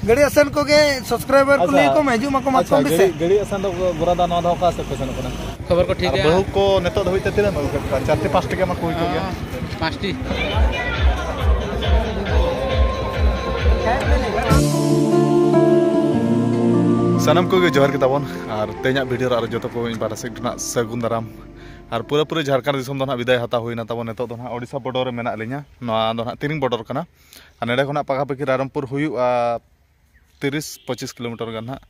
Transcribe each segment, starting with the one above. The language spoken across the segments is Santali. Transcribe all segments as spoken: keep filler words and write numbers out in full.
ᱜᱟᱹᱲᱤ ᱟᱥᱮᱱ ᱠᱚᱜᱮ ᱥᱟᱵᱥᱠᱨᱟᱭᱵᱟᱨ ᱠᱚ ᱟᱪᱪᱷᱟ᱾ ᱞᱟᱹᱭ ᱠᱚᱢ, ᱦᱤᱡᱩᱜ ᱢᱟᱠᱚ ᱢᱟ ᱟᱪᱪᱷᱟ, ᱠᱚᱢ ᱵᱮᱥᱤ᱾ ᱜᱟᱹᱲᱤ, ᱜᱟᱹᱲᱤ ᱟᱥᱮᱱ ᱫᱚ ᱜᱚᱨᱟᱫᱟ ᱱᱚᱣᱟ ᱫᱚ ᱚᱠᱟ ᱥᱮᱫ ᱯᱮ ᱥᱮᱱᱚᱜ ᱠᱟᱱᱟ? ᱠᱷᱚᱵᱚᱨ ᱠᱚ ᱴᱷᱤᱠ ᱟᱨ ᱜᱮᱭᱟ᱾ ᱵᱟᱹᱦᱩ ᱠᱚ ᱱᱤᱛᱚᱜ ᱫᱷᱟᱹᱵᱤᱡ ᱛᱮ ᱛᱤᱱᱟᱹᱜ ᱮᱢ ᱟᱹᱜᱩ ᱠᱮᱫ ᱠᱚᱣᱟ? ᱪᱟᱨᱴᱮ ᱯᱟᱸᱪᱴᱤ ᱜᱮ ᱮᱢᱟ ᱠᱚ ᱦᱩᱭ ᱠᱚᱜ ᱜᱮᱭᱟ᱾ ᱦᱚᱸ, ᱯᱟᱸᱪᱴᱤ᱾ ᱥᱟᱱᱟᱢ ᱠᱚᱜᱮ ᱡᱚᱦᱟᱨ ᱜᱮ ᱛᱟᱵᱚᱱ, ᱟᱨ ᱛᱮᱦᱮᱧᱟᱜ ᱵᱷᱤᱰᱤᱭᱳ ᱨᱮ ᱟᱨᱚ ᱡᱚᱛᱚ ᱠᱚ ᱤᱧ ᱯᱟᱦᱴᱟ ᱥᱮᱫ ᱠᱷᱚᱱᱟᱜ ᱥᱟᱹᱜᱩᱱ ᱫᱟᱨᱟᱢ᱾ ᱟᱨ ᱯᱩᱨᱟᱹᱯᱩᱨᱤ ᱡᱷᱟᱲᱠᱷᱚᱸᱰ ᱫᱤᱥᱚᱢ ᱫᱚ ᱱᱟᱦᱟᱜ ᱵᱤᱫᱟᱭ ᱦᱟᱛᱟᱣ ᱦᱩᱭᱱᱟ ᱛᱟᱵᱚᱱ᱾ ᱱᱤᱛᱚᱜ ᱫᱚ ᱱᱟᱦᱟᱜ ᱳᱰᱤᱥᱟ ᱵᱚᱰᱚᱨ ᱨᱮ ᱢᱮᱱᱟᱜ ᱞᱤᱧᱟ᱾ ᱱᱚᱣᱟ ᱫᱚ ᱱᱟᱦᱟᱜ ᱛᱤᱨᱤᱝ ᱵᱚᱰᱚᱨ ᱠᱟᱱᱟ᱾ ᱟᱨ ᱱᱚᱰᱮ ᱠᱷᱚᱱᱟᱜ ᱯᱟᱠᱟᱯᱟᱠᱤ ᱨᱟᱭᱨᱚᱝᱯᱩᱨ ᱦᱩᱭᱩᱜᱼᱟ ᱛᱤᱨᱤᱥ ᱯᱚᱸᱪᱤᱥ ᱠᱤᱞᱳᱢᱤᱴᱟᱨ ᱜᱟᱱ ᱦᱟᱸᱜ᱾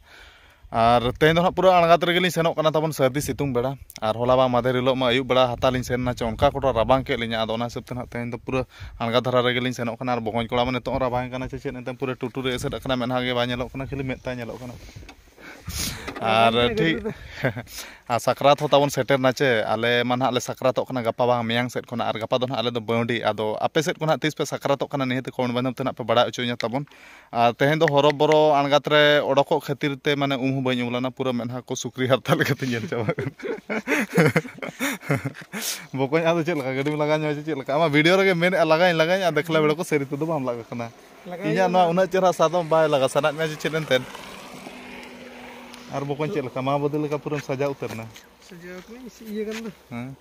ᱟᱨ ᱛᱮᱦᱮᱧ ᱫᱚ ᱦᱟᱸᱜ ᱯᱩᱨᱟᱹ ᱟᱬᱜᱟᱛ ᱨᱮᱜᱮ ᱞᱤᱧ ᱥᱮᱱᱚᱜ ᱠᱟᱱᱟ ᱛᱟᱵᱚᱱ, ᱥᱟᱹᱨᱫᱤ ᱥᱤᱛᱩᱝ ᱵᱮᱲᱟ᱾ ᱟᱨ ᱦᱚᱞᱟ ᱵᱟᱝ ᱢᱟᱫᱷᱮᱨ ᱦᱤᱞᱳᱜ ᱢᱟ ᱟᱹᱭᱩᱵ ᱵᱮᱲᱟ ᱦᱟᱛᱟ ᱞᱤᱧ ᱥᱮᱱ ᱮᱱᱟ, ᱪᱮ ᱚᱱᱠᱟ ᱠᱚᱴᱟ ᱨᱟᱵᱟᱝ ᱠᱮᱫ ᱞᱤᱧᱟ᱾ ᱟᱫᱚ ᱚᱱᱟ ᱦᱤᱥᱟᱹᱵ ᱛᱮ ᱦᱟᱸᱜ ᱛᱮᱦᱮᱧ ᱫᱚ ᱯᱩᱨᱟᱹ ᱟᱬᱜᱟᱛ ᱫᱷᱟᱨᱟ ᱨᱮᱜᱮ ᱞᱤᱧ ᱥᱮᱱᱚᱜ ᱠᱟᱱᱟ᱾ ᱟᱨ ᱵᱚᱠᱚᱧ ᱠᱚᱲᱟ ᱢᱟ ᱱᱤᱛᱚᱜ ᱦᱚᱸ ᱨᱟᱵᱟᱝ ᱠᱟᱱᱟ ᱪᱮ ᱪᱮᱫ, ᱮᱱᱛᱮ ᱯᱩᱨᱟᱹ ᱴᱩᱴᱩ ᱨᱮ ᱮᱥᱮᱫ ᱟᱠᱟᱱᱟ, ᱢᱮᱫᱦᱟ ᱜᱮ ᱵᱟᱭ ᱧᱮᱞᱚᱜ ᱠᱟᱱᱟ, ᱠᱷᱟᱹᱞᱤ ᱢᱮᱫ ᱛᱟᱭ ᱧᱮᱞᱚᱜ ᱠᱟᱱᱟ᱾ ᱟᱨ ᱴᱷᱤᱠ ᱟᱨ ᱥᱟᱠᱨᱟᱛ ᱦᱚᱸ ᱛᱟᱵᱚᱱ ᱥᱮᱴᱮᱨ ᱱᱟ ᱪᱮ, ᱟᱞᱮ ᱢᱟ ᱱᱟᱦᱟᱜ ᱞᱮ ᱥᱟᱠᱨᱟᱛᱚᱜ ᱠᱟᱱᱟ ᱜᱟᱯᱟ ᱵᱟᱝ ᱢᱮᱭᱟᱝ ᱥᱮᱫ ᱠᱷᱚᱱᱟᱜ, ᱟᱨ ᱜᱟᱯᱟ ᱫᱚ ᱱᱟᱦᱟᱜ ᱟᱞᱮ ᱫᱚ ᱵᱟᱹᱣᱰᱤ᱾ ᱟᱫᱚ ᱟᱯᱮ ᱥᱮᱫ ᱠᱷᱚᱱᱟᱜ ᱛᱤᱥ ᱯᱮ ᱥᱟᱠᱨᱟᱛᱚᱜ ᱠᱟᱱᱟ, ᱱᱤᱦᱟᱹᱛ ᱠᱚᱢᱮᱱᱴ ᱢᱟᱫᱽᱫᱷᱚᱢ ᱛᱮ ᱱᱟᱦᱟᱜ ᱯᱮ ᱵᱟᱲᱟᱭ ᱦᱚᱪᱚᱧᱟ ᱛᱟᱵᱚᱱ᱾ ᱟᱨ ᱛᱮᱦᱮᱧ ᱫᱚ ᱦᱚᱨᱚᱵᱚᱨᱚ ᱟᱬᱜᱟᱛ ᱨᱮ ᱚᱰᱚᱠᱚᱜ ᱠᱷᱟᱹᱛᱤᱨ ᱛᱮ ᱢᱟᱱᱮ ᱩᱢ ᱦᱚᱸ ᱵᱟᱹᱧ ᱩᱢ ᱞᱮᱱᱟ, ᱯᱩᱨᱟᱹ ᱢᱮᱫᱦᱟ ᱠᱚ ᱥᱩᱠᱨᱤ ᱦᱟᱨᱛᱟ ᱞᱮᱠᱟᱛᱮ ᱧᱮᱞ ᱪᱟᱵᱟ ᱠᱟᱱᱟ᱾ ᱵᱚᱠᱚᱧ, ᱟᱫᱚ ᱪᱮᱫ ᱞᱮᱠᱟ ᱜᱟᱹᱰᱤᱢ ᱞᱟᱜᱟ ᱧᱚᱜ ᱪᱮ ᱪᱮᱫ ᱞᱮᱠᱟ? ᱟᱢᱟᱜ ᱵᱷᱤᱰᱤᱭᱳ ᱨᱮᱜᱮ ᱢᱮᱱᱮᱫᱼᱟ ᱞᱟᱜᱟᱧ ᱞᱟᱜᱟᱧ, ᱟᱨ ᱫᱮᱠᱷᱞᱟ ᱵᱮᱲᱟ ᱠᱚ ᱥᱟᱹᱨᱤ ᱛᱮᱫᱚ ᱵᱟᱢ ᱞᱟᱜᱟ ᱠᱟᱱᱟ᱾ ᱞᱟᱜᱟᱭ ᱤᱧᱟᱹᱜ ᱱᱚᱣᱟ ᱦᱩᱭᱩᱜᱼᱟ᱾ ᱩᱱᱟᱹᱜ ᱪᱮᱦᱨᱟ ᱥᱟᱫᱚᱢ ᱵᱟᱭ ᱞᱟᱜᱟ ᱥᱟᱱᱟᱭᱮᱫ ᱢᱮᱭᱟ ᱪᱮ ᱪᱮᱫ ᱮᱱᱛᱮᱫ? ᱟᱨ ᱵᱚᱠᱚᱧ, ᱪᱮᱫ ᱞᱮᱠᱟ ᱢᱟ ᱵᱚᱫᱚᱞ ᱞᱮᱠᱟ ᱯᱩᱨᱟᱹᱢ ᱥᱟᱡᱟᱣ ᱩᱛᱟᱹᱨ ᱮᱱᱟ? ᱥᱟᱡᱟᱣ ᱠᱟᱹᱱᱟᱹᱧ ᱤᱭᱟᱹ ᱜᱟᱱ ᱫᱚ᱾ ᱦᱮᱸ᱾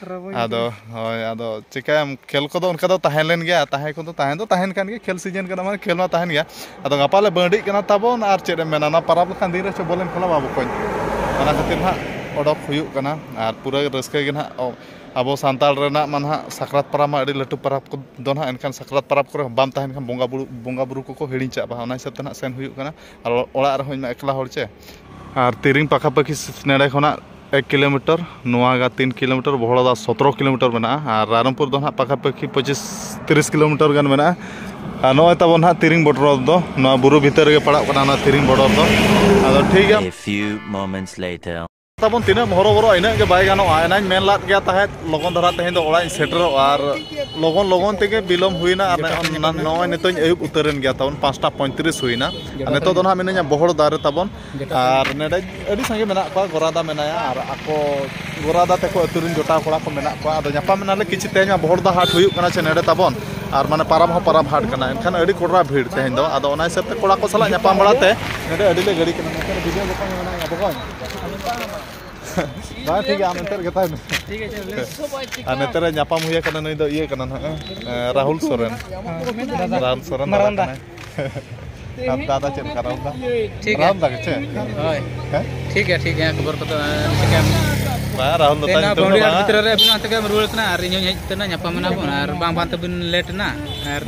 ᱨᱟᱵᱟᱝ ᱟᱫᱚ ᱠᱟᱱᱟ᱾ ᱦᱳᱭ, ᱟᱫᱚ ᱪᱤᱠᱟᱹᱭᱟᱢ, ᱠᱷᱮᱞ ᱠᱚᱫᱚ ᱚᱱᱠᱟ ᱫᱚ ᱛᱟᱦᱮᱸ ᱞᱮᱱ ᱜᱮᱭᱟ, ᱛᱟᱦᱮᱸ ᱠᱚᱫᱚ ᱛᱟᱦᱮᱸ ᱫᱚ ᱛᱟᱦᱮᱱ ᱠᱟᱱ ᱜᱮᱭᱟ, ᱠᱷᱮᱞ ᱥᱤᱡᱮᱱ ᱠᱟᱱᱟ ᱢᱟᱱᱮ ᱠᱷᱮᱞ ᱢᱟ ᱛᱟᱦᱮᱱ ᱜᱮᱭᱟ᱾ ᱟᱫᱚ ᱜᱟᱯᱟ ᱞᱮ ᱵᱟᱹᱰᱤᱜ ᱠᱟᱱᱟ ᱛᱟᱵᱚᱱ, ᱟᱨ ᱪᱮᱫ ᱮᱢ ᱢᱮᱱᱟ, ᱚᱱᱟ ᱯᱟᱨᱟᱵᱽ ᱞᱮᱠᱟᱱ ᱫᱤᱱ ᱨᱮ ᱪᱚ ᱵᱚᱞᱮᱢ ᱠᱷᱮᱞᱟ ᱵᱟᱵᱚ ᱠᱚᱧ᱾ ᱚᱱᱟ ᱠᱷᱟᱹᱛᱤᱨ ᱱᱟᱦᱟᱜ ᱚᱰᱚᱠ ᱦᱩᱭᱩᱜ ᱠᱟᱱᱟ, ᱟᱨ ᱯᱩᱨᱟᱹ ᱨᱟᱹᱥᱠᱟᱹ ᱜᱮ ᱱᱟᱦᱟᱜ ᱚ-, ᱟᱵᱚ ᱥᱟᱱᱛᱟᱲ ᱨᱮᱱᱟᱜ ᱢᱟ ᱱᱟᱦᱟᱜ ᱥᱟᱠᱨᱟᱛ ᱯᱟᱨᱟᱵᱽ ᱢᱟ ᱟᱹᱰᱤ ᱞᱟᱹᱴᱩ ᱯᱟᱨᱟᱵᱽ ᱠᱚ ᱫᱚ ᱱᱟᱦᱟᱜ, ᱮᱱᱠᱷᱟᱱ ᱥᱟᱠᱨᱟᱛ ᱯᱟᱨᱟᱵᱽ ᱠᱚᱨᱮ ᱦᱚᱸ ᱵᱟᱢ ᱛᱟᱦᱮᱱ ᱠᱷᱟᱱ ᱵᱚᱸᱜᱟ ᱵᱩᱨᱩ, ᱵᱚᱸᱜᱟ ᱵᱩᱨᱩ ᱠᱚᱠᱚ ᱦᱤᱲᱤᱧ ᱪᱟᱜᱼᱟ, ᱚᱱᱟ ᱦᱤᱥᱟᱹᱵ ᱛᱮ ᱱᱟᱦᱟᱜ ᱥᱮᱱ ᱦᱩᱭᱩᱜ ᱠᱟᱱᱟ᱾ ᱟᱨ ᱚᱲᱟᱜ ᱨᱮᱦᱚᱸ ᱤᱧ ᱢᱟ ᱮᱠᱞᱟ ᱦᱚᱲ ᱪᱮ᱾ ᱟᱨ ᱛᱤᱨᱤᱝ ᱯᱟᱠᱟᱯᱟᱠᱤ ᱱᱮᱰᱮ ᱠᱷᱚᱱᱟᱜ ᱮᱠ ᱠᱤᱞᱳᱢᱤᱴᱟᱨ, ᱱᱚᱣᱟ ᱜᱟ ᱛᱤᱱ ᱠᱤᱞᱳᱢᱤᱴᱟᱨ, ᱵᱚᱦᱚᱲᱫᱟ ᱥᱚᱛᱨᱚ ᱠᱤᱞᱳᱢᱤᱴᱟᱨ ᱢᱮᱱᱟᱜᱼᱟ᱾ ᱟᱨ ᱨᱟᱭᱨᱚᱝᱯᱩᱨ ᱫᱚ ᱱᱟᱦᱟᱜ ᱯᱟᱠᱟᱯᱟᱠᱤ ᱯᱚᱸᱪᱤᱥ ᱛᱤᱨᱤᱥ ᱠᱤᱞᱳᱢᱤᱴᱟᱨ ᱜᱟᱱ ᱢᱮᱱᱟᱜᱼᱟ᱾ ᱟᱨ ᱱᱚᱜᱼᱚᱭ ᱛᱟᱵᱚᱱ ᱱᱟᱦᱟᱜ ᱛᱤᱨᱤᱝ ᱵᱚᱰᱚᱨ ᱫᱚ ᱱᱚᱣᱟ ᱵᱩᱨᱩ ᱵᱷᱤᱛᱟᱹᱨ ᱨᱮᱜᱮ ᱯᱟᱲᱟᱜ ᱠᱟᱱᱟ, ᱱᱚᱣᱟ ᱛᱤᱨᱤᱝ ᱵᱚᱰᱚᱨ ᱫᱚ᱾ ᱟᱫᱚ ᱴᱷᱤᱠ ᱜᱮᱭᱟ᱾ A few moments later. ᱛᱟᱵᱚᱱ ᱛᱤᱱᱟᱹᱜ ᱮᱢ ᱦᱚᱨᱚᱵᱚᱨᱚᱜᱼᱟ, ᱤᱱᱟᱹᱜ ᱜᱮ ᱵᱟᱭ ᱜᱟᱱᱚᱜᱼᱟ᱾ ᱮᱱᱟᱧ ᱢᱮᱱ ᱞᱟᱫ ᱜᱮᱭᱟ ᱛᱟᱦᱮᱸᱫ, ᱞᱚᱜᱚᱱ ᱫᱷᱟᱨᱟ ᱛᱮᱦᱮᱧ ᱫᱚ ᱚᱲᱟᱜ ᱤᱧ ᱥᱮᱴᱮᱨᱚᱜᱼᱟ᱾ ᱟᱨ ᱞᱚᱜᱚᱱ ᱞᱚᱜᱚᱱ ᱛᱮᱜᱮ ᱵᱤᱞᱚᱢ ᱦᱩᱭᱱᱟ᱾ ᱟᱨ ᱱᱚᱜᱼᱚᱭ ᱱᱚᱜᱼᱚᱭ ᱱᱤᱛᱚᱜ ᱤᱧ ᱟᱹᱭᱩᱵ ᱩᱛᱟᱹᱨᱮᱱ ᱜᱮᱭᱟ ᱛᱟᱵᱚᱱ, ᱯᱟᱸᱪᱴᱟ ᱯᱚᱸᱭᱛᱨᱤᱥ ᱦᱩᱭᱱᱟ᱾ ᱟᱨ ᱱᱤᱛᱚᱜ ᱫᱚ ᱱᱟᱦᱟᱜ ᱢᱤᱱᱟᱹᱧᱟ ᱵᱚᱦᱚᱲ ᱫᱟᱨᱮ ᱛᱟᱵᱚᱱ᱾ ᱟᱨ ᱱᱚᱰᱮ ᱟᱹᱰᱤ ᱥᱟᱸᱜᱮ ᱢᱮᱱᱟᱜ ᱠᱚᱣᱟ, ᱜᱚᱨᱟᱫᱟ ᱢᱮᱱᱟᱭᱟ ᱟᱨ ᱟᱠᱚ ᱜᱚᱨᱟᱫᱟ ᱛᱟᱠᱚ ᱟᱹᱛᱩ ᱨᱮᱱ ᱡᱚᱴᱟᱣ ᱠᱚᱲᱟ ᱠᱚ ᱢᱮᱱᱟᱜ ᱠᱚᱣᱟ᱾ ᱟᱫᱚ ᱧᱟᱯᱟᱢ ᱮᱱᱟᱞᱮ ᱠᱤᱪᱷᱩ ᱛᱮᱦᱮᱧ ᱢᱟ ᱵᱚᱦᱚᱲᱫᱟ ᱦᱟᱴ ᱦᱩᱭᱩᱜ ᱠᱟᱱᱟ ᱪᱮ ᱱᱮᱰᱮ ᱛᱟᱵᱚᱱ, ᱟᱨ ᱢᱟᱱᱮ ᱯᱟᱨᱟᱵᱽ ᱦᱚᱸ ᱯᱟᱨᱟᱵᱽ ᱦᱟᱴ ᱠᱟᱱᱟ, ᱮᱱᱠᱷᱟᱱ ᱟᱹᱰᱤ ᱠᱚᱰᱨᱟ ᱵᱷᱤᱲ ᱛᱮᱦᱮᱧ ᱫᱚ᱾ ᱟᱫᱚ ᱚᱱᱟ ᱦᱤᱥᱟᱹᱵ ᱛᱮ ᱠᱚᱲᱟ ᱠᱚ ᱥᱟᱞᱟᱜ ᱧᱟᱯᱟᱢ ᱵᱟᱲᱟ ᱛᱮ ᱱᱮᱰᱮ ᱟᱹᱰᱤ ᱞᱮ ᱜᱷᱟᱹᱲᱤ ᱠᱟᱱᱟ᱾ ᱱᱚᱛᱮ ᱨᱮ video ᱜᱟᱯᱟᱞ ᱢᱮᱱᱟᱜᱼᱟ ᱵᱚᱠᱚᱧ᱾ ᱵᱟᱝ, ᱴᱷᱤᱠ ᱜᱮᱭᱟ, ᱟᱢ ᱮᱱᱛᱮ ᱨᱮᱜᱮ ᱛᱟᱦᱮᱱ ᱢᱮ᱾ ᱴᱷᱤᱠ ᱟᱪᱷᱮ, ᱵᱮᱥ᱾ ᱟᱨ ᱱᱮᱛᱟᱨ ᱨᱮ ᱧᱟᱯᱟᱢ ᱦᱩᱭ ᱟᱠᱟᱱᱟ, ᱱᱩᱭ ᱫᱚ ᱤᱭᱟᱹ ᱠᱟᱱᱟ ᱱᱟᱦᱟᱜ, ᱮ, ᱨᱟᱦᱩᱞ ᱥᱚᱨᱮᱱ᱾ ᱦᱮᱸ᱾ ᱨᱟᱦᱩᱞ ᱥᱚᱨᱮᱱ ᱫᱟᱫᱟ ᱢᱟᱨᱟᱝ ᱫᱟ᱾ ᱠᱟᱱᱟᱭ᱾ ᱟᱨ ᱫᱟᱫᱟ ᱪᱮᱫ ᱞᱮᱠᱟ, ᱨᱟᱦᱩᱞ ᱫᱟ? ᱴᱷᱤᱠ ᱜᱮᱭᱟ᱾ ᱨᱟᱦᱩᱞ ᱫᱟ ᱜᱮ ᱪᱮ? ᱦᱳᱭ᱾ ᱦᱮᱸ? ᱴᱷᱤᱠ ᱜᱮᱭᱟ, ᱴᱷᱤᱠ ᱜᱮᱭᱟ, ᱠᱷᱚᱵᱚᱨ ᱠᱚᱫᱚ, ᱮ, ᱪᱤᱠᱟᱹᱭᱟᱢ? ᱵᱟᱝ, ᱨᱟᱦᱩᱞ ᱫᱚ ᱛᱮᱦᱮᱧ ᱛᱟᱭ ᱱᱚᱣᱟ ᱧᱩᱛᱩᱢ ᱫᱚ ᱵᱟᱹᱣᱲᱤ ᱦᱟᱴ ᱵᱟᱝᱟ᱾ ᱵᱷᱤᱛᱨᱤ ᱨᱮ ᱟᱹᱵᱤᱱ ᱚᱱᱛᱮ ᱜᱮᱢ ᱨᱩᱣᱟᱹᱲ ᱠᱟᱱᱟ ᱟᱨ ᱤᱧ ᱦᱚᱸᱧ ᱦᱮᱡ ᱩᱛᱟᱹᱨ ᱮᱱᱟ, ᱧᱟᱯᱟᱢ ᱮᱱᱟ ᱵᱚᱱ, ᱟᱨ ᱵᱟᱝ, ᱵᱟᱝ ᱛᱮᱵᱤᱱ late ᱮᱱᱟ, ᱟᱨ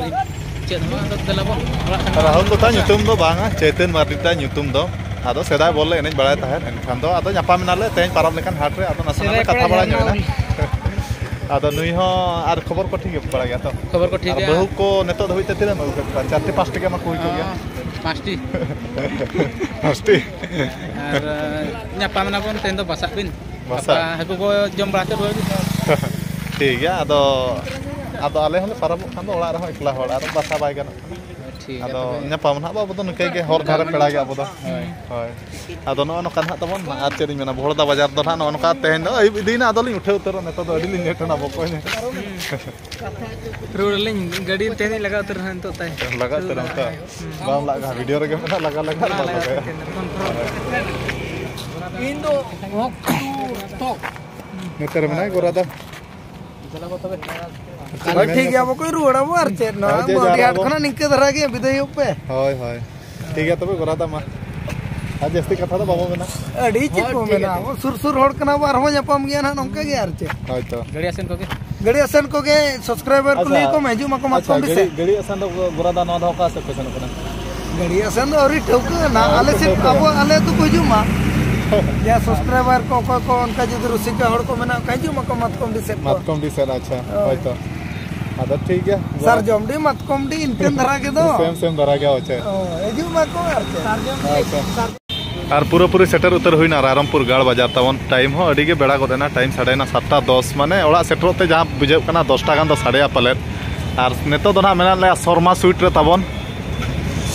ᱪᱮᱫ ᱦᱚᱸ ᱵᱟᱝ, ᱟᱫᱚ ᱫᱮᱞᱟ ᱵᱚᱱ ᱚᱲᱟᱜ ᱥᱮᱱ ᱵᱚᱱ᱾ ᱨᱟᱦᱩᱞ ᱫᱚ ᱛᱟᱭ ᱧᱩᱛᱩᱢ ᱫᱚ ᱵᱟᱝᱟ, ᱪᱳᱭᱛᱚᱱ ᱢᱟᱨᱰᱤ ᱛᱟᱭ ᱧᱩᱛᱩᱢ ᱫᱚ᱾ ᱟᱫᱚ ᱥᱮᱫᱟᱭ ᱵᱚᱞ ᱞᱮ ᱮᱱᱮᱡ ᱵᱟᱲᱟᱭ ᱛᱟᱦᱮᱸᱫ, ᱮᱱᱠᱷᱟᱱ ᱫᱚ ᱟᱫᱚ ᱧᱟᱯᱟᱢ ᱮᱱᱟᱞᱮ ᱛᱮᱦᱮᱧ ᱯᱟᱨᱟᱵᱽ ᱞᱮᱠᱟᱱ ᱦᱟᱴ ᱨᱮ, ᱟᱫᱚ ᱱᱟᱥᱮᱱᱟᱜ ᱞᱮ ᱥᱮᱫᱟᱭ ᱠᱟᱛᱷᱟ ᱠᱚᱲᱟ ᱵᱟᱲᱟ ᱡᱟᱦᱟᱸ ᱧᱚᱜ ᱮᱱᱟ᱾ ᱱᱚᱣᱟ ᱟᱫᱚ ᱱᱩᱭ ᱦᱚᱸ ᱟᱨ ᱠᱷᱚᱵᱚᱨ ᱠᱚ ᱴᱷᱤᱠ ᱜᱮ ᱵᱟᱲᱟᱭ ᱜᱮᱭᱟ ᱛᱚ? ᱠᱷᱚᱵᱚᱨ ᱠᱚ ᱴᱷᱤᱠ ᱟᱨ ᱜᱮᱭᱟ᱾ ᱵᱟᱹᱦᱩ ᱠᱚ ᱱᱤᱛᱚᱜ ᱫᱷᱟᱹᱵᱤᱡ ᱛᱮ ᱛᱤᱱᱟᱹᱜ ᱮᱢ ᱟᱹᱜᱩ ᱠᱮᱫ ᱠᱚᱣᱟ? ᱪᱟᱨᱴᱤ ᱯᱟᱸᱪᱴᱤ ᱜᱮ ᱮᱢᱟ ᱠᱚ ᱦᱩᱭ ᱠᱚᱜ ᱜᱮᱭᱟ᱾ ᱚ, ᱯᱟᱸᱪᱴᱤ᱾ ᱯᱟᱸᱪᱴᱤ᱾ ᱟᱨ, ᱧᱟᱯᱟᱢ ᱮᱱᱟ ᱵᱚᱱ, ᱛᱮᱦᱮᱧ ᱫᱚ ᱵᱟᱥᱟᱜ ᱵᱤᱱ᱾ ᱵᱟᱥᱟ? ᱜᱟᱯᱟ ᱦᱟᱹᱠᱩ ᱠᱚ ᱡᱚᱢ ᱵᱟᱲᱟ ᱠᱟᱛᱮ ᱨᱩᱣᱟᱹᱲ ᱵᱤᱱ᱾ ᱴᱷᱤᱠ ᱜᱮᱭᱟ, ᱟᱫᱚ, ᱟᱫᱚ ᱟᱞᱮ ᱦᱚᱸᱞᱮ ᱯᱟᱨᱟᱵᱚᱜ ᱠᱷᱟᱱ ᱫᱚ ᱚᱲᱟᱜ ᱨᱮᱦᱚᱸ ᱮᱠᱞᱟ ᱦᱚᱲ, ᱟᱨ ᱵᱟᱥᱟ ᱵᱟᱭ ᱜᱟᱱᱚᱜ ᱠᱟᱱᱟ᱾ ᱴᱷᱤᱠ ᱜᱮᱭᱟ ᱟᱫᱚ ᱛᱚᱵᱮ᱾ ᱧᱟᱯᱟᱢ ᱱᱟᱦᱟᱜ ᱵᱚ, ᱟᱵᱚ ᱫᱚ ᱱᱤᱝᱠᱟᱹ ᱜᱮ, ᱦᱚᱨ ᱫᱷᱟᱨᱮ ᱯᱮᱲᱟ ᱜᱮ ᱟᱵᱚ ᱫᱚ᱾ ᱦᱳᱭ᱾ ᱦᱳᱭ᱾ ᱟᱫᱚ ᱱᱚᱜᱼᱚ ᱱᱚᱝᱠᱟ ᱱᱟᱦᱟᱜ ᱛᱟᱵᱚᱱ, ᱟᱨ ᱪᱮᱫ ᱤᱧ ᱢᱮᱱᱟ, ᱵᱚᱦᱚᱲᱫᱟ ᱵᱟᱡᱟᱨ ᱫᱚ ᱱᱟᱦᱟᱜ ᱱᱚᱜᱼᱚ ᱱᱚᱝᱠᱟ ᱛᱮᱦᱮᱧ ᱫᱚ ᱟᱹᱭᱩᱵ ᱤᱫᱤᱭᱮᱱᱟ, ᱟᱫᱚᱞᱤᱧ ᱩᱴᱷᱟᱹᱣ ᱩᱛᱟᱹᱨᱚᱜ, ᱱᱤᱛᱚᱜ ᱫᱚ ᱟᱹᱰᱤ ᱞᱤᱧ late ᱮᱱᱟ ᱵᱚᱠᱚᱧ᱾ ᱨᱩᱣᱟᱹᱲ ᱟᱹᱞᱤᱧ, ᱜᱟᱹᱰᱤ ᱛᱮᱦᱮᱧ ᱞᱤᱧ ᱞᱟᱜᱟ ᱩᱛᱟᱹᱨ ᱱᱟᱦᱟᱜ ᱱᱤᱛᱚᱜ ᱛᱟᱭ᱾ ᱞᱟᱜᱟ ᱩᱛᱟᱹᱨ ᱱᱟᱦᱟᱜ᱾ ᱦᱩᱸ᱾ ᱵᱟᱢ ᱞᱟᱜᱟ, video ᱨᱮᱜᱮ ᱢᱮᱱᱟᱜᱼᱟ, ᱞᱟᱜᱟ, ᱞᱟᱜᱟ, ᱵᱟᱝ ᱞᱟᱜᱟ ᱞᱟᱜᱟ᱾ ᱩᱛᱟᱹᱨ ᱠᱟᱱᱟ, confirm᱾ ᱤᱧ ᱫᱚ ᱦᱚᱸ ᱛᱚ᱾ ᱱᱚᱛᱮ ᱨᱮ ᱢᱮᱱᱟᱭ ᱜᱚᱨᱟᱫᱟ᱾ ᱦᱳᱭ, ᱴᱷᱤᱠ ᱜᱮᱭᱟ, ᱵᱚᱠᱚᱧ, ᱨᱩᱣᱟᱹᱲ ᱟᱵᱚ ᱟᱨ ᱪᱮᱫ, ᱱᱚᱣᱟ ᱦᱳᱭ, ᱡᱮ ᱢᱚᱱᱰᱤ ᱡᱟᱦᱟᱸ ᱦᱟᱴ ᱟᱵᱚ ᱠᱷᱚᱱᱟᱜ ᱱᱤᱝᱠᱟᱹ ᱫᱷᱟᱨᱟ ᱜᱮ, ᱵᱤᱫᱟᱹᱭ ᱦᱩᱭᱩᱜ ᱯᱮ᱾ ᱦᱳᱭ, ᱦᱳᱭ, ᱴᱷᱤᱠ ᱜᱮᱭᱟ ᱛᱚᱵᱮ, ᱜᱚᱨᱟᱫᱟ ᱢᱟ, ᱟᱨ ᱡᱟᱹᱥᱛᱤ ᱠᱟᱛᱷᱟ ᱫᱚ ᱵᱟᱵᱚ ᱢᱮᱱᱟ᱾ ᱟᱹᱰᱤ ᱪᱮᱫ ᱦᱳᱭ, ᱠᱚ ᱴᱷᱤᱠ ᱢᱮᱱᱟ, ᱜᱮᱭᱟ, ᱟᱵᱚ ᱥᱩᱨ ᱥᱩᱨ ᱦᱚᱲ ᱠᱟᱱᱟ ᱵᱚ, ᱟᱨᱦᱚᱸ ᱧᱟᱯᱟᱢ ᱜᱮᱭᱟ ᱱᱟᱦᱟᱜ ᱱᱚᱝᱠᱟ ᱜᱮ ᱟᱨ ᱪᱮᱫ᱾ ᱦᱳᱭ ᱛᱚ᱾ ᱜᱟᱹᱰᱤ ᱟᱥᱮᱱ ᱠᱚᱜᱮ᱾ ᱜᱟᱹᱰᱤ ᱟᱥᱮᱱ ᱠᱚᱜᱮ, subscriber ᱠᱚ ᱟᱪᱪᱷᱟ᱾ ᱞᱟᱹᱭ ᱟᱠᱚ ᱢᱮ, ᱦᱤᱡᱩᱜ ᱢᱟᱠᱚ ᱟᱪᱪᱷᱟ, ᱢᱟᱛᱠᱚᱢ ᱰᱤ ᱜᱟᱹᱰᱤ, ᱥᱮᱫ᱾ ᱜᱟᱹᱰᱤ ᱟᱥᱮᱱ ᱫᱚ ᱜᱚᱨᱟᱫᱟ ᱱᱚᱣᱟ ᱫᱚ ᱚᱠᱟ ᱥᱮᱫ ᱠᱚ ᱥᱮᱱᱚᱜ ᱠᱟᱱᱟ? ᱜᱟᱹᱰᱤ ᱟᱥᱮᱱ ᱫᱚ ᱟᱹᱣᱨᱤ ᱴᱷᱟᱹᱣᱠᱟᱹᱜᱼᱟ ᱱᱟᱦᱟᱜ, ᱦᱳᱭ, ᱟᱞᱮ ᱥᱮᱫ, ᱴᱷᱟᱹᱣᱠᱟᱹ᱾ ᱟᱵᱚ, ᱟᱞᱮ ᱟᱹᱛᱩ ᱠᱚ ᱦᱤᱡᱩᱜ ᱢᱟ᱾ ᱡᱟ subscriber ᱠᱚ, ᱚᱠᱚᱭ ᱠᱚ ᱚᱱᱠᱟ ᱡᱩᱫᱤ ᱨᱩᱥᱤᱠᱟ ᱦᱚᱲ ᱠᱚ ᱢᱮᱱᱟᱜ ᱠᱚ ᱠᱷᱟᱱ, ᱦᱤᱡᱩᱜ ᱢᱟᱠᱚ ᱢᱟᱛᱠᱚᱢ ᱰᱤ ᱥᱮᱫ ᱠᱚ᱾ ᱢᱟᱛᱠᱚᱢ ᱰᱤ ᱥᱮᱫ, ᱟᱪᱪᱷᱟ, ᱦᱳᱭ᱾ ᱦᱳᱭ ᱛᱚ᱾ ᱟᱫᱚ ᱴᱷᱤᱠ ᱜᱮᱭᱟ᱾ ᱥᱟᱨᱡᱚᱢ ᱰᱤ, ᱢᱟᱛᱠᱚᱢ ᱰᱤ, ᱤᱱᱠᱟᱹᱱ ᱫᱷᱟᱨᱟ ᱜᱮ ᱫᱚ᱾ Same, same ᱫᱷᱟᱨᱟ ᱜᱮᱭᱟ, ᱟᱪᱪᱷᱟ᱾ ᱚ, ᱦᱤᱡᱩᱜ ᱢᱟᱠᱚ ᱟᱨ ᱪᱮᱫ᱾ ᱟᱪᱪᱷᱟ᱾ ᱟᱨ ᱯᱩᱨᱟᱹᱯᱩᱨᱤ ᱥᱮᱴᱮᱨ ᱩᱛᱟᱹᱨ ᱦᱩᱭᱱᱟ ᱨᱟᱭᱨᱚᱝᱯᱩᱨ ᱜᱟᱲ ᱵᱟᱡᱟᱨ ᱛᱟᱵᱚᱱ᱾ Time ᱦᱚᱸ ᱟᱹᱰᱤ ᱜᱮ ᱵᱮᱲᱟ ᱜᱚᱫ ᱮᱱᱟ, time ᱥᱟᱰᱮᱭᱮᱱᱟ ᱥᱟᱛᱴᱟ ᱫᱚᱥ, ᱢᱟᱱᱮ ᱚᱲᱟᱜ ᱥᱮᱴᱮᱨᱚᱜ ᱛᱮ ᱡᱟᱦᱟᱸ ᱵᱩᱡᱷᱟᱹᱜ ᱠᱟᱱᱟ ᱫᱚᱥᱴᱟ ᱜᱟᱱ ᱫᱚ ᱥᱟᱰᱮᱭᱟ ᱯᱟᱞᱮᱫ᱾ ᱟᱨ ᱱᱤᱛᱚᱜ ᱫᱚ ᱱᱟᱦᱟᱜ ᱢᱮᱱᱟᱜ ᱞᱮᱭᱟ ᱥᱚᱨᱢᱟ sweet ᱨᱮ ᱛᱟᱵᱚᱱ,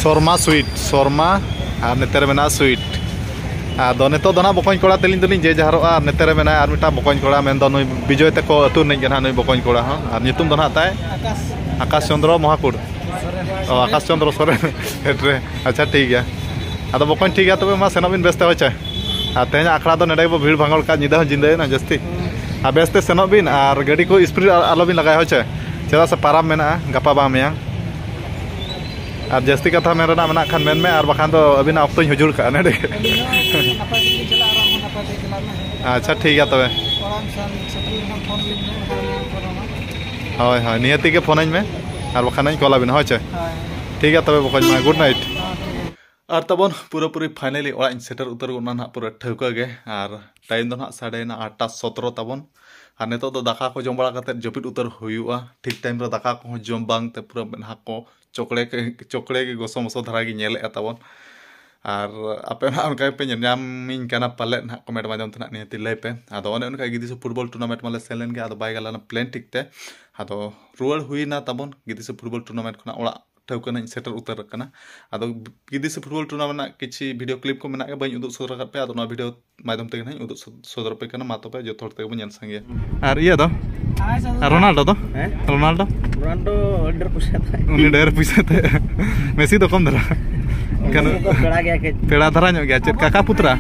ᱥᱚᱨᱢᱟ sweet, ᱥᱚᱨᱢᱟ ᱟᱨ ᱱᱚᱛᱮ ᱨᱮ ᱢᱮᱱᱟᱜᱼᱟ sweet᱾ ᱟᱫᱚ ᱱᱤᱛᱚᱜ ᱫᱚ ᱱᱟᱦᱟᱜ ᱵᱚᱠᱚᱧ ᱠᱚᱲᱟ ᱛᱟᱹᱞᱤᱧ ᱫᱚᱞᱤᱧ ᱡᱮ ᱡᱟᱦᱟᱨᱚᱜᱼᱟ, ᱟᱨ ᱱᱚᱛᱮ ᱨᱮ ᱢᱮᱱᱟᱭᱟ ᱟᱨ ᱢᱤᱫᱴᱟᱝ ᱵᱚᱠᱚᱧ ᱠᱚᱲᱟ, ᱢᱮᱱᱫᱚ ᱱᱩᱭ ᱵᱤᱡᱚᱭ ᱛᱟᱠᱚ ᱟᱹᱛᱩ ᱨᱤᱱᱤᱡ ᱜᱮ ᱱᱟᱦᱟᱜ ᱱᱩᱭ ᱵᱚᱠᱚᱧ ᱠᱚᱲᱟ ᱦᱚᱸ᱾ ᱟᱨ ᱧᱩᱛᱩᱢ ᱫᱚ ᱱᱟᱦᱟᱜ ᱛᱟᱭ? ᱟᱠᱟᱥ᱾ ᱟᱠᱟᱥ ᱪᱚᱱᱫᱨᱚ ᱢᱚᱦᱟᱠᱩᱲ᱾ ᱚ, ᱟᱠᱟᱥ ᱪᱚᱱᱫᱨᱚ ᱥᱚᱨᱮᱱ᱾ ᱦᱮᱰᱨᱮ᱾ ᱟᱪᱪᱷᱟ, ᱴᱷᱤᱠ ᱜᱮᱭᱟ᱾ ᱟᱫᱚ ᱵᱚᱠᱚᱧ, ᱴᱷᱤᱠ ᱜᱮᱭᱟ, ᱛᱚᱵᱮ ᱢᱟ ᱥᱮᱱᱚᱜ ᱵᱤᱱ ᱵᱮᱥᱛᱮ, ᱦᱳᱭ ᱪᱮ? ᱟᱨ ᱛᱮᱦᱮᱧᱟᱜ ᱟᱠᱷᱲᱟ ᱫᱚ ᱱᱚᱰᱮ ᱜᱮᱵᱚ ᱵᱷᱤᱲ ᱵᱷᱟᱸᱜᱚᱲ ᱠᱟᱜ, ᱧᱤᱫᱟᱹ ᱦᱚᱸ ᱧᱤᱫᱟᱹᱭᱮᱱᱟ ᱡᱟᱹᱥᱛᱤ᱾ ᱟᱨ ᱵᱮᱥᱛᱮ ᱥᱮᱱᱚᱜ ᱵᱤᱱ ᱟᱨ ᱜᱟᱹᱰᱤ ᱠᱚ speed ᱟᱞᱚ ᱵᱤᱱ ᱞᱟᱜᱟᱭᱟ, ᱦᱳᱭ ᱪᱮ? ᱪᱮᱫᱟᱜ ᱥᱮ ᱯᱟᱨᱟᱵᱽ ᱢᱮᱱᱟᱜᱼᱟ ᱜᱟᱯᱟ ᱵᱟᱝ ᱢᱮᱭᱟᱝ᱾ ᱟᱨ ᱡᱟᱹᱥᱛᱤ ᱠᱟᱛᱷᱟ ᱢᱮᱱ ᱨᱮᱱᱟᱜ ᱢᱮᱱᱟᱜ ᱠᱷᱟᱱ ᱢᱮᱱ ᱢᱮ, ᱟᱨ ᱵᱟᱠᱷᱟᱱ ᱫᱚ ᱟᱹᱵᱤᱱᱟᱜ ᱚᱠᱛᱚᱧ ᱦᱩᱡᱩᱲ ᱠᱟᱜᱼᱟ ᱱᱚᱰᱮ ᱜᱮ᱾ ᱟᱹᱞᱤᱧ ᱦᱚᱸ ᱱᱟᱯᱟᱭ ᱛᱮᱜᱮᱞᱤᱧ ᱪᱟᱞᱟᱜᱼᱟ, ᱟᱨ ᱟᱢ ᱦᱚᱸ ᱱᱟᱯᱟᱭ ᱛᱮᱜᱮ ᱪᱟᱞᱟᱜ ᱢᱮ᱾ ᱟᱪᱪᱷᱟ, ᱴᱷᱤᱠ ᱜᱮᱭᱟ ᱛᱚᱵᱮ᱾ ᱚᱲᱟᱜ ᱮᱢ ᱥᱮᱱ ᱥᱮᱴᱮᱨ ᱞᱮᱱᱠᱷᱟᱱ ᱯᱷᱳᱱ ᱞᱤᱧ ᱢᱮ, ᱵᱟᱠᱷᱟᱱ ᱞᱤᱧ ᱯᱷᱳᱱ ᱟᱢᱟ᱾ ᱦᱳᱭ, ᱦᱳᱭ, ᱱᱤᱦᱟᱹᱛᱤ ᱜᱮ ᱯᱷᱳᱱᱟᱹᱧ ᱢᱮ, ᱟᱨ ᱵᱟᱠᱷᱟᱱ ᱤᱧ ᱠᱚᱞ ᱟᱵᱤᱱᱟ, ᱦᱳᱭ ᱪᱮ? ᱦᱳᱭ᱾ ᱴᱷᱤᱠ ᱜᱮᱭᱟ ᱛᱚᱵᱮ ᱵᱚᱠᱚᱧ ᱢᱟ, good night᱾ ᱦᱮᱸ, ᱴᱷᱤᱠ ᱜᱮᱭᱟ᱾ ᱟᱨ ᱛᱟᱵᱚᱱ ᱯᱩᱨᱟᱹᱯᱩᱨᱤ finally ᱚᱲᱟᱜ ᱤᱧ ᱥᱮᱴᱮᱨ ᱩᱛᱟᱹᱨ ᱜᱚᱫ ᱱᱟ ᱱᱟᱦᱟᱜ ᱯᱩᱨᱟᱹ ᱴᱷᱟᱹᱣᱠᱟᱹ ᱜᱮ᱾ ᱟᱨ time ᱫᱚ ᱱᱟᱦᱟᱜ ᱥᱟᱰᱮᱭᱮᱱᱟ ᱟᱴᱴᱟ ᱥᱚᱛᱨᱚ ᱛᱟᱵᱚᱱ᱾ ᱟᱨ ᱱᱤᱛᱚᱜ ᱫᱚ ᱫᱟᱠᱟ ᱠᱚ ᱡᱚᱢ ᱵᱟᱲᱟ ᱠᱟᱛᱮᱫ ᱡᱟᱹᱯᱤᱫ ᱩᱛᱟᱹᱨ ᱦᱩᱭᱩᱜᱼᱟ᱾ ᱴᱷᱤᱠ time ᱨᱮ ᱫᱟᱠᱟ ᱠᱚᱦᱚᱸ ᱡᱚᱢ ᱵᱟᱝ ᱛᱮ ᱯᱩᱨᱟᱹ ᱢᱮᱫᱦᱟ ᱠᱚ ᱪᱚᱠᱲᱮ ᱜᱮ, ᱪᱚᱠᱲᱮ ᱜᱮ ᱜᱚᱥᱚ ᱢᱚᱥᱚ ᱫᱷᱟᱨᱟ ᱜᱮ ᱧᱮᱞᱮᱫᱼᱟ ᱛᱟᱵᱚᱱ᱾ ᱟᱨ ᱟᱯᱮ ᱱᱟᱦᱟᱜ ᱚᱱᱠᱟ ᱜᱮᱯᱮ ᱧᱮᱞ ᱧᱟᱢᱤᱧ ᱠᱟᱱᱟ ᱯᱟᱞᱮᱫ ᱱᱟᱦᱟᱜ comment ᱢᱟᱫᱽᱫᱷᱚᱢ ᱛᱮ ᱱᱟᱦᱟᱜ ᱱᱤᱦᱟᱹᱛᱤ ᱞᱟᱹᱭ ᱯᱮ᱾ ᱟᱫᱚ ᱚᱱᱮ ᱚᱱᱠᱟ ᱜᱤᱫᱤᱥᱚ football tournament ᱢᱟᱞᱮ ᱥᱮᱱ ᱞᱮᱱ ᱜᱮ, ᱟᱫᱚ ᱵᱟᱭ ᱜᱟᱱ ᱞᱮᱱᱟ plane ᱴᱷᱤᱠ ᱛᱮ᱾ ᱟᱫᱚ ᱨᱩᱣᱟᱹᱲ ᱦᱩᱭᱱᱟ ᱛᱟᱵᱚᱱ ᱜᱤᱫᱤᱥᱚ football tournament ᱠᱷᱚᱱᱟᱜ ᱚᱲᱟᱜ ᱴᱷᱟᱹᱣᱠᱟᱹ ᱱᱟᱦᱟᱜ ᱤᱧ ᱥᱮᱴᱮᱨ ᱩᱛᱟᱹᱨ ᱟᱠᱟᱱᱟ᱾ ᱟᱫᱚ ᱜᱤᱫᱤᱥᱚ football tournament ᱨᱮᱱᱟᱜ ᱠᱤᱪᱷᱤ video clip ᱠᱚ ᱢᱮᱱᱟᱜ ᱜᱮ, ᱵᱟᱹᱧ ᱩᱫᱩᱜ ᱥᱚᱫᱚᱨ ᱟᱠᱟᱫ ᱯᱮᱭᱟ, ᱟᱫᱚ ᱱᱚᱣᱟ video ᱢᱟᱫᱽᱫᱷᱚᱢ ᱛᱮᱜᱮ ᱱᱟᱦᱟᱜ ᱤᱧ ᱩᱫᱩᱜ ᱥᱚ-, ᱥᱚᱫᱚᱨ ᱟᱯᱮ ᱠᱟᱱᱟ᱾ ᱢᱟ ᱛᱚᱵᱮ ᱡᱚᱛᱚ ᱦᱚᱲ ᱛᱮᱜᱮ ᱵᱚᱱ ᱧᱮᱞ ᱥᱟᱸᱜᱮᱭᱟ᱾ ᱟᱨ ᱤᱭᱟᱹ ᱫᱚ? ᱟᱨ ᱨᱳᱱᱟᱞᱰᱳ ᱫᱚ? ᱦᱮᱸ? ᱨᱳᱱᱟᱞᱰᱳ? ᱨᱳᱱᱟᱞᱰᱳ ᱟᱹᱰᱤ ᱰᱷᱮᱨ ᱯᱚᱭᱥᱟ ᱛᱟᱭ᱾ ᱩᱱᱤ ᱰᱷᱮᱨ ᱯᱚᱭᱥᱟ ᱛᱟᱭ᱾ ᱢᱮᱥᱤ ᱫᱚ ᱠᱚᱢ ᱫᱷᱟᱨᱟ᱾ ᱩᱱᱤ ᱫᱚ ᱯᱮᱲᱟ ᱜᱮᱭᱟ ᱠᱟᱹᱡ᱾ ᱯᱮᱲᱟ ᱫᱷᱟᱨᱟ ᱧᱚᱜ ᱜᱮᱭᱟ᱾ ᱪᱮᱫ ᱠᱟᱠᱟ ᱯᱩᱛᱨᱟ?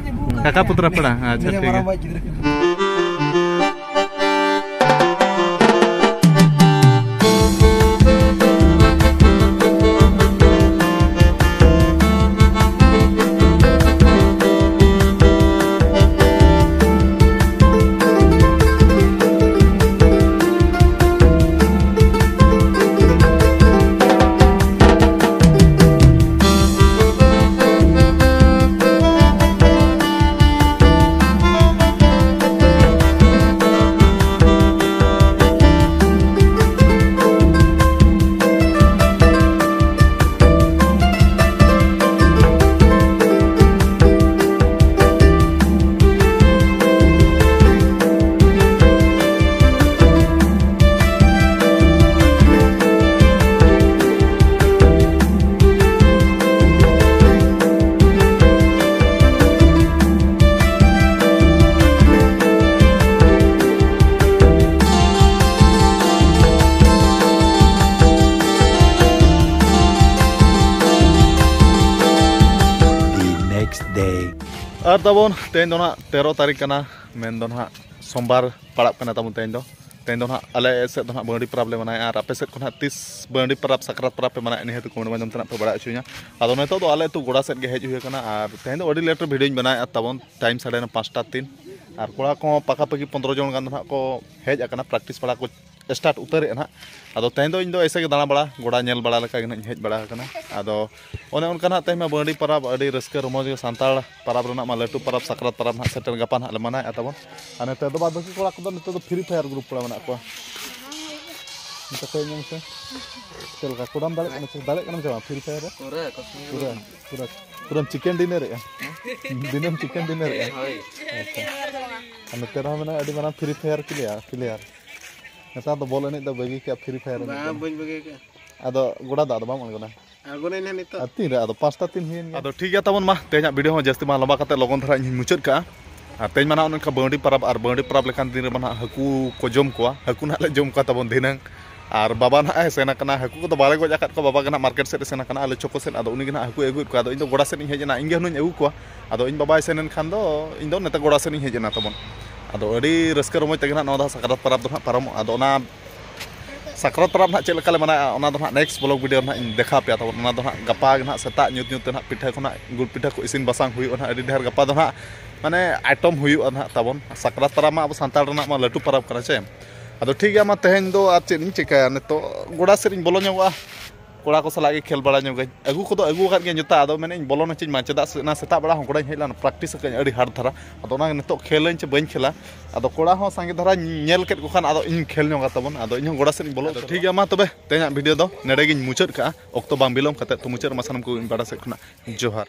ᱠᱟᱠᱟ ᱯᱩᱛᱨᱟ ᱯᱮᱲᱟ? ᱟᱪᱪᱷᱟ, ᱴᱷᱤᱠ ᱜᱮᱭᱟ᱾ Day. ᱟᱨ ᱛᱟᱵᱚᱱ ᱛᱮᱦᱮᱧ ᱫᱚ ᱱᱟᱦᱟᱜ ᱛᱮᱨᱚ ᱛᱟᱹᱨᱤᱠᱷ ᱠᱟᱱᱟ, ᱢᱮᱱ ᱫᱚ ᱱᱟᱦᱟᱜ ᱥᱳᱢᱵᱟᱨ ᱯᱟᱲᱟᱜ ᱠᱟᱱᱟ ᱛᱟᱵᱚᱱ ᱛᱮᱦᱮᱧ ᱫᱚ᱾ ᱛᱮᱦᱮᱧ ᱫᱚ ᱱᱟᱦᱟᱜ ᱟᱞᱮ ᱥᱮᱫ ᱫᱚ ᱱᱟᱦᱟᱜ ᱵᱟᱹᱣᱰᱤ ᱯᱟᱨᱟᱵᱽ ᱞᱮ ᱢᱟᱱᱟᱣᱮᱫᱼᱟ, ᱟᱨ ᱟᱯᱮ ᱥᱮᱫ ᱠᱷᱚᱱ ᱱᱟᱦᱟᱜ ᱛᱤᱥ ᱵᱟᱹᱣᱰᱤ ᱯᱟᱨᱟᱵᱽ, ᱥᱟᱠᱨᱟᱛ ᱯᱟᱨᱟᱵᱽ ᱯᱮ ᱢᱟᱱᱟᱣᱮᱫᱼᱟ, ᱱᱤᱦᱟᱹᱛ ᱠᱚᱢᱮᱱᱴ ᱢᱟᱫᱽᱫᱷᱚᱢ ᱛᱮ ᱱᱟᱦᱟᱜ ᱯᱮ ᱵᱟᱲᱟᱭ ᱦᱚᱪᱚᱧᱟ᱾ ᱟᱫᱚ ᱱᱤᱛᱚᱜ ᱫᱚ ᱟᱞᱮ ᱟᱹᱛᱩ ᱜᱚᱰᱟ ᱥᱮᱫ ᱜᱮ ᱦᱮᱡ ᱦᱩᱭ ᱟᱠᱟᱱᱟ, ᱟᱨ ᱛᱮᱦᱮᱧ ᱫᱚ ᱟᱹᱰᱤ ᱞᱮᱴ ᱨᱮ ᱵᱷᱤᱰᱤᱭᱳᱧ ᱵᱮᱱᱟᱣᱮᱫᱼᱟ ᱛᱟᱵᱚᱱ, ᱴᱟᱭᱤᱢ ᱥᱟᱲᱮ ᱱᱚ, ᱯᱟᱸᱪᱴᱟ ᱛᱤᱱ, ᱟᱨ ᱠᱚᱲᱟ ᱠᱚᱦᱚᱸ ᱯᱟᱠᱟᱯᱟᱠᱤ ᱯᱚᱱᱫᱽᱨᱚ ᱡᱚᱱ ᱜᱟᱱ ᱫᱚ ᱱᱟᱦᱟᱜ ᱠᱚ ᱦᱮᱡ ᱟᱠᱟᱱᱟ, ᱯᱨᱮᱠᱴᱤᱥ ᱵᱟᱲᱟ ᱠᱚ ᱥᱴᱟᱨᱴ ᱩᱛᱟᱹᱨᱮᱫᱼᱟ ᱱᱟᱦᱟᱜ᱾ ᱟᱫᱚ ᱛᱮᱦᱮᱧ ᱫᱚ ᱤᱧ ᱫᱚ ᱮᱭᱥᱮ ᱜᱮ ᱫᱟᱬᱟ ᱵᱟᱲᱟ, ᱜᱚᱰᱟ ᱧᱮᱞ ᱵᱟᱲᱟ ᱞᱮᱠᱟ ᱜᱮ ᱱᱟᱦᱟᱜ ᱤᱧ ᱦᱮᱡ ᱵᱟᱲᱟ ᱟᱠᱟᱱᱟ᱾ ᱟᱫᱚ ᱚᱱᱮ ᱚᱱᱠᱟ ᱱᱟᱦᱟᱜ ᱛᱮᱦᱮᱧ ᱢᱟ ᱵᱟᱹᱣᱰᱤ ᱯᱟᱨᱟᱵᱽ, ᱟᱹᱰᱤ ᱨᱟᱹᱥᱠᱟᱹ ᱨᱚᱢᱚᱡᱽ ᱜᱮ, ᱥᱟᱱᱛᱟᱲ ᱯᱟᱨᱟᱵᱽ ᱨᱮᱱᱟᱜ ᱢᱟ ᱞᱟᱹᱴᱩ ᱯᱟᱨᱟᱵᱽ, ᱥᱟᱠᱨᱟᱛ ᱯᱟᱨᱟᱵᱽ ᱱᱟᱦᱟᱜ ᱥᱮᱴᱮᱨ ᱜᱟᱯᱟ ᱱᱟᱦᱟᱜ ᱞᱮ ᱢᱟᱱᱟᱣᱮᱫᱼᱟ ᱛᱟᱵᱚᱱ᱾ ᱟᱨ ᱱᱮᱛᱟᱨ ᱫᱚ ᱵᱟᱫ ᱵᱟᱹᱠᱤ ᱠᱚᱲᱟ ᱠᱚᱫᱚ ᱱᱤᱛᱚᱜ ᱫᱚ ᱯᱷᱨᱤ ᱯᱷᱟᱭᱟᱨ ᱜᱨᱩᱯ ᱠᱚᱲᱟ ᱢᱮᱱᱟᱜ ᱠᱚᱣᱟ᱾ ᱱᱤᱛᱚᱜ ᱠᱚ ᱧᱮᱞ ᱢᱮᱥᱮ, ᱪᱮᱫ ᱞᱮᱠᱟ ᱠᱚᱰᱟᱢ ᱫᱟᱲᱮᱭᱟᱜ ᱠᱟᱱᱟ ᱥᱮ, ᱫᱟᱲᱮᱭᱟᱜ ᱠᱟᱱᱟᱢ ᱥᱮ ᱵᱟᱝ ᱯᱷᱨᱤ ᱯᱷᱟᱭᱟᱨ ᱨᱮ? ᱯᱩᱨᱟᱹ ᱠᱚᱥᱢᱤ ᱯᱩᱨᱟᱹ, ᱯᱩᱨᱟᱹ᱾ ᱯᱩᱨᱟᱹᱢ ᱪᱤᱠᱮᱱ ᱰᱤᱱᱟᱨᱮᱜᱼᱟ? ᱫᱤᱱᱟᱹᱢ ᱪᱤᱠᱮᱱ ᱰᱤᱱᱟᱨᱮᱜᱼᱟ? ᱦᱳᱭ᱾ ᱟᱪᱪᱷᱟ᱾ ᱟᱨ ᱱᱚᱛᱮ ᱨᱮᱦᱚᱸ ᱢᱮᱱᱟᱜᱼᱟ, ᱟᱹᱰᱤ ᱢᱟᱨᱟᱝ ᱯᱷᱨᱤ ᱯᱷᱟᱭᱟᱨ ᱯᱞᱮᱭᱟᱨ, ᱯᱞᱮᱭᱟᱨ᱾ ᱱᱮᱛᱟᱨ ᱫᱚ ᱵᱚᱞ ᱮᱱᱮᱡ ᱫᱚ ᱵᱟᱹᱜᱤ ᱠᱮᱫᱼᱟ, ᱯᱷᱨᱤ ᱯᱷᱟᱭᱟᱨ ᱮᱱᱮᱡ ᱵᱟᱝ, ᱠᱟᱱᱟ᱾ ᱵᱟᱹᱧ ᱵᱟᱹᱜᱤ ᱠᱟᱜᱼᱟ᱾ ᱟᱫᱚ ᱜᱚᱰᱟ ᱫᱚ ᱟᱫᱚ ᱵᱟᱢ ᱟᱬᱜᱚᱱᱟ? ᱟᱬᱜᱚᱱᱟᱹᱧ ᱱᱟᱦᱟᱜ ᱱᱤᱛᱚᱜ᱾ ᱟᱨ ᱛᱤᱱᱨᱮ? ᱟᱫᱚ ᱯᱟᱸᱪᱴᱟ ᱛᱤᱱ ᱦᱩᱭᱮᱱ ᱜᱮᱭᱟ᱾ ᱟᱫᱚ ᱴᱷᱤᱠ ᱜᱮᱭᱟ ᱛᱟᱵᱚᱱ, ᱢᱟ ᱛᱮᱦᱮᱧᱟᱜ ᱵᱷᱤᱰᱤᱭᱳ ᱦᱚᱸ ᱡᱟᱹᱥᱛᱤ ᱵᱟᱝ ᱞᱚᱢᱵᱟ ᱠᱟᱛᱮ ᱞᱚᱜᱚᱱ ᱫᱷᱟᱨᱟ ᱤᱧ ᱦᱚᱧ ᱢᱩᱪᱟᱹᱫ ᱠᱟᱜᱼᱟ᱾ ᱟᱨ ᱛᱮᱦᱮᱧ ᱢᱟ ᱱᱟᱦᱟᱜ ᱚᱱᱮ ᱚᱱᱠᱟ ᱵᱟᱹᱣᱰᱤ ᱯᱟᱨᱟᱵᱽ, ᱟᱨ ᱵᱟᱹᱣᱰᱤ ᱯᱟᱨᱟᱵᱽ ᱞᱮᱠᱟᱱ ᱫᱤᱱ ᱨᱮᱢᱟ ᱱᱟᱦᱟᱜ ᱦᱟᱹᱠᱩ ᱠᱚ ᱡᱚᱢ ᱠᱚᱣᱟ, ᱦᱟᱹᱠᱩ ᱱᱟᱦᱟᱜ ᱞᱮ ᱡᱚᱢ ᱠᱚᱣᱟ ᱛᱟᱵᱚᱱ ᱫᱷᱤᱱᱟᱹᱝ᱾ ᱟᱨ ᱵᱟᱵᱟ ᱱᱟᱦᱟᱜ ᱮ ᱥᱮᱱ ᱟᱠᱟᱱᱟ, ᱦᱟᱹᱠᱩ ᱠᱚᱫᱚ ᱵᱟᱞᱮ ᱜᱚᱡ ᱟᱠᱟᱫ ᱠᱚᱣᱟ, ᱵᱟᱵᱟ ᱜᱮ ᱱᱟᱦᱟᱜ ᱢᱟᱨᱠᱮᱴ ᱥᱮᱫ ᱮ ᱥᱮᱱ ᱟᱠᱟᱱᱟ, ᱟᱞᱮ ᱪᱷᱚᱠᱳ ᱥᱮᱫ᱾ ᱟᱫᱚ ᱩᱱᱤ ᱜᱮ ᱱᱟᱦᱟᱜ ᱦᱟᱹᱠᱩᱭ ᱟᱹᱜᱩᱭᱮᱫ ᱠᱚᱣᱟ᱾ ᱟᱫᱚ ᱤᱧ ᱫᱚ ᱜᱚᱰᱟ ᱥᱮᱫ ᱤᱧ ᱦᱮᱡ ᱮᱱᱟ, ᱤᱧ ᱜᱮ ᱦᱩᱱᱟᱹᱧ ᱟᱹᱜᱩ ᱠᱚᱣᱟ᱾ ᱟᱫᱚ ᱤᱧ ᱵᱟᱵᱟᱭ ᱥᱮᱱ ᱮᱱ ᱠᱷᱟᱱ ᱫᱚ ᱤᱧ ᱫᱚ ᱱᱮᱛᱟᱨ ᱜᱚᱰᱟ ᱥᱮᱫ ᱤᱧ ᱦᱮᱡ ᱮᱱᱟ ᱛᱟᱵᱚᱱ᱾ ᱟᱫᱚ ᱟᱹᱰᱤ ᱨᱟᱹᱥᱠᱟᱹ ᱨᱚᱢᱚᱡᱽ ᱛᱮᱜᱮ ᱱᱟᱦᱟᱜ ᱱᱚᱣᱟ ᱫᱚ ᱥᱟᱠᱨᱟᱛ ᱯᱚᱨᱚᱵᱽ ᱫᱚ ᱱᱟᱦᱟᱜ ᱯᱟᱨᱚᱢᱚᱜᱼᱟ᱾ ᱟᱫᱚ ᱚᱱᱟ ᱥᱟᱠᱨᱟᱛ ᱯᱚᱨᱚᱵᱽ ᱱᱟᱦᱟᱜ ᱪᱮᱫ ᱞᱮᱠᱟ ᱞᱮ ᱢᱟᱱᱟᱣᱟ, ᱚᱱᱟ ᱫᱚ ᱱᱟᱦᱟᱜ ᱱᱮᱠᱥᱴ ᱵᱞᱚᱜ ᱵᱷᱤᱰᱤᱭᱳ ᱨᱮ ᱱᱟᱦᱟᱜ ᱤᱧ ᱫᱮᱠᱷᱟᱣ ᱟᱯᱮᱭᱟ ᱛᱟᱵᱚᱱ᱾ ᱚᱱᱟ ᱫᱚ ᱱᱟᱦᱟᱜ ᱜᱟᱯᱟ ᱜᱮ ᱱᱟᱦᱟᱜ ᱥᱮᱛᱟᱜ ᱧᱩᱛ ᱧᱩᱛ ᱛᱮ ᱱᱟᱦᱟᱜ ᱯᱤᱴᱷᱟᱹ ᱠᱚ ᱱᱟᱦᱟᱜ, ᱜᱩᱲ ᱯᱤᱴᱷᱟᱹ ᱠᱚ ᱤᱥᱤᱱ ᱵᱟᱥᱟᱝ ᱦᱩᱭᱩᱜᱼᱟ ᱱᱟᱦᱟᱜ᱾ ᱟᱹᱰᱤ ᱰᱷᱮᱨ ᱜᱟᱯᱟ ᱫᱚ ᱱᱟᱦᱟᱜ ᱢᱟᱱᱮ ᱟᱭᱴᱮᱢ ᱦᱩᱭᱩᱜᱼᱟ ᱱᱟᱦᱟᱜ ᱛᱟᱵᱚᱱ᱾ ᱥᱟᱠᱨᱟᱛ ᱯᱚᱨᱚᱵᱽ ᱢᱟ ᱟᱵᱚ ᱥᱟᱱᱛᱟᱲ ᱨᱮᱱᱟᱜ ᱢᱟ ᱞᱟᱹᱴᱩ ᱯᱚᱨᱚᱵᱽ ᱠᱟᱱᱟ ᱪᱮ᱾ ᱟᱫᱚ ᱴᱷᱤᱠ ᱜᱮᱭᱟ, ᱢᱟ ᱛᱮᱦᱮᱧ ᱫᱚ ᱟᱨ ᱪᱮᱫ ᱤᱧ ᱪᱤᱠᱟᱹᱭᱟ, ᱱᱤᱛᱚᱜ ᱜᱚᱰᱟ ᱥᱮᱫ ᱤᱧ ᱵᱚᱞᱚ ᱧᱚᱜᱚᱜᱼᱟ᱾ ᱠᱚᱲᱟ ᱠᱚ ᱥᱟᱞᱟᱜ ᱜᱮ ᱠᱷᱮᱞ ᱵᱟᱲᱟ ᱧᱚᱜᱟᱹᱧ᱾ ᱟᱹᱜᱩ ᱠᱚᱫᱚ ᱟᱹᱜᱩ ᱟᱠᱟᱫ ᱜᱮᱭᱟ ᱡᱩᱛᱟ, ᱟᱫᱚ ᱢᱮᱱᱮᱫ ᱤᱧ ᱵᱚᱞᱚᱱ ᱦᱚᱪᱚᱧ ᱢᱟ, ᱪᱮᱫᱟᱜ ᱥᱮ ᱚᱱᱟ ᱥᱮᱛᱟᱜ ᱵᱮᱲᱟ ᱦᱚᱸ ᱜᱚᱰᱟᱧ ᱦᱮᱡ ᱞᱮᱱᱟ, ᱯᱨᱮᱠᱴᱤᱥ ᱟᱠᱟᱫᱟᱹᱧ ᱟᱹᱰᱤ ᱦᱟᱨᱰ ᱫᱷᱟᱨᱟ᱾ ᱟᱫᱚ ᱚᱱᱟ ᱱᱤᱛᱚᱜ ᱠᱷᱮᱞᱟᱹᱧ ᱪᱮ ᱵᱟᱹᱧ ᱠᱷᱮᱞᱟ, ᱟᱫᱚ ᱠᱚᱲᱟ ᱦᱚᱸ ᱥᱟᱸᱜᱮ ᱫᱷᱟᱨᱟ ᱧᱮᱞ ᱠᱮᱫ ᱠᱚ ᱠᱷᱟᱱ ᱟᱫᱚ ᱤᱧ ᱠᱷᱮᱞ ᱧᱚᱜᱟ ᱛᱟᱵᱚᱱ᱾ ᱟᱫᱚ ᱤᱧ ᱦᱚᱸ ᱜᱚᱰᱟ ᱥᱮᱫ ᱤᱧ ᱵᱚᱞᱚ ᱟᱫᱚ ᱩᱛᱟᱹᱨᱚᱜᱼᱟ᱾ ᱴᱷᱤᱠ ᱜᱮᱭᱟ, ᱢᱟ ᱛᱚᱵᱮ ᱛᱮᱦᱮᱧᱟᱜ ᱵᱷᱤᱰᱤᱭᱳ ᱫᱚ ᱱᱚᱰᱮ ᱜᱤᱧ ᱢᱩᱪᱟᱹᱫ ᱠᱟᱜᱼᱟ᱾ ᱚᱠᱛᱚ ᱵᱟᱝ ᱵᱤᱞᱚᱢ ᱠᱟᱛᱮ, ᱛᱚ ᱢᱩᱪᱟᱹᱫ ᱨᱮ ᱢᱟ ᱥᱟᱱᱟᱢ ᱠᱚ ᱤᱧ ᱯᱟᱦᱴᱟ ᱥᱮᱫ ᱠᱷᱚᱱᱟᱜ ᱡᱚᱦᱟᱨ᱾